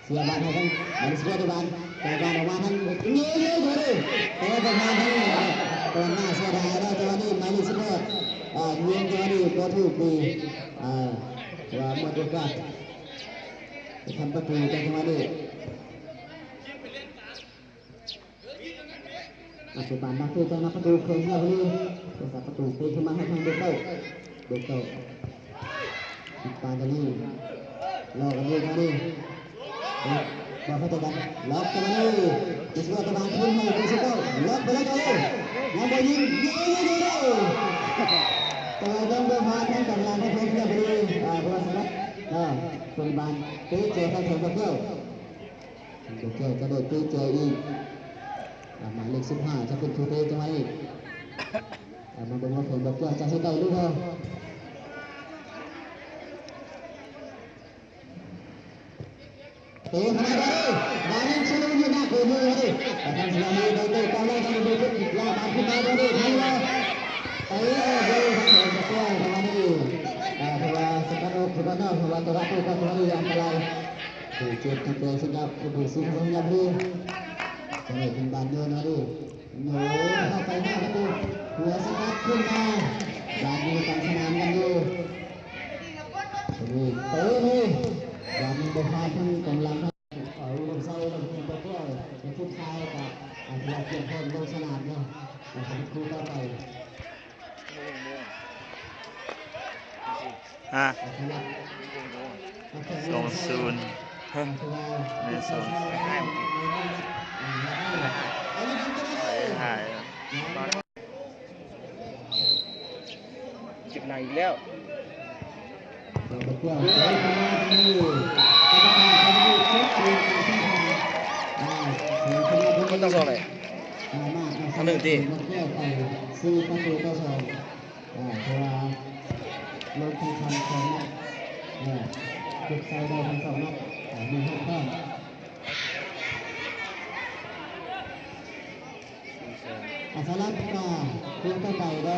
ສຽບານໃຫ້ທາງໝາຍເລກສິບຫົກ ບານ ແຕ່ບານອອກມາທາງຍິງເລີຍ ເອີ ແຕ່ປະທານທາງ ເອີ ຕອນໜ້າເສຍດາຍເນາະ ຈັງຫວະນີ້ໝາຍເລກສິບຫົກ ເອີ ຍິງຈັງຫວະນີ້ບໍ່ຖືກດີ ເອີ ຖືວ່າໝົດໂອກາດ ໄປທຳປະຕູ ຈັງຫວະນີ້ ອາ ເສຍບານ ນັກເຕະຈາກໜ້າປະຕູ ເຂື່ອນເຫື່ອຜູ້ນີ້ ເປີດປະຕູ ເຕະຂຶ້ນມາໃຫ້ທາງເບເກີ້ ເບເກີ້ ຕິດປານກັນນີ້ ລໍກັນນີ້ ມານີ້ ບໍ່ເຂົ້າໃຈກັນ ລັອກກັນມານີ້ ເດຊະໂກ ຕະບານຄືນໃຫ້ເດຊະໂກ ລັອກໄປແລ້ວ ເຈົ້າເອີຍ ຍັງບໍ່ຍິງ ຍິງ ຍິງ ຍິງ ເອີ ແຕ່ວ່າຍັງບໍ່ພາດທາງກອງຫຼັງຂອງເຂື່ອນເຫື່ອຜູ້ນີ້ ອາ ເພາະວ່າສະກັດ ອາ ເປັນບານເຕະເຈໃຫ້ທາງເບເກີ້. ເບເກີ້ກະໂດດຕີເຈອີກ ອາ ໝາຍເລກສິບຫ້າ ຈະເປັນຜູ້ເຕະຈັງຫວະນີ້ ອາ ມາເບິ່ງວ່າເຂື່ອນເບເກີ້ຈະເຮັດໄດ້ຫຼືບໍ່ ເຕະເຂົ້າມາໄດ້ ບານຍັງສະດຸດຢູ່ໜ້າໂກເລີຍ ອາ ທາງສະໜາມເບເກີ້ກຳລັງຈະໄດ້ເບເກີ້ລາກບານຂຶ້ນມາໄດ້ ເຕະອອກເລີຍ ເຂື່ອນເບເກີ້ ຈັງຫວະນີ້ ອາ ຖືວ່າສະກັດອອກຄືວ່ານອກ ຖືວ່າຕະວັດອອກ ຈັງຫວະນີ້ອັນຕະລາຍ. ຜູ້ເຈັບທີ່ເກີດຂຶ້ນກັບຜູ້ເສຍຊີວິດເລີຍ ຈະໄດ້ເປັນບານໂຍນມາດູ ໂຍນເຂົ້າໄປໜ້າປະຕູ ເພື່ອສະກັດຂຶ້ນມາ ບາດນີ້ຕັ້ງສະໜາມກັນຢູ່ ໂຕນີ້ ໂຕນີ້ ບາດນີ້ບໍ່ພາດທາງກອງຫຼັງ ເອົາລົງໃສ່ລົງໄປດ້ວຍ ແລະສຸດທ້າຍກະອາດຈະກຽມພ້ອມລົງສະໜາມເນາະ ໃນຄະນະຄູ່ຕໍ່ໄປ. ຮະ ສອງສູນ ແມ່ນ ສອງ ເຈັບໜັກອີກແລ້ວ ບໍ່ຕ້ອງສອງເລີຍ ທາງໜຶ່ງຕິ ອາ ເພາະວ່າລົງທີ່ທັນສອງນັດ ເອີ ເກັບໃສ່ໄດ້ທັງສອງນັດ ອາ ມີຫົກແຕ້ມ ອາ ສະລັບກາ ເກມຕໍ່ໄປເດີ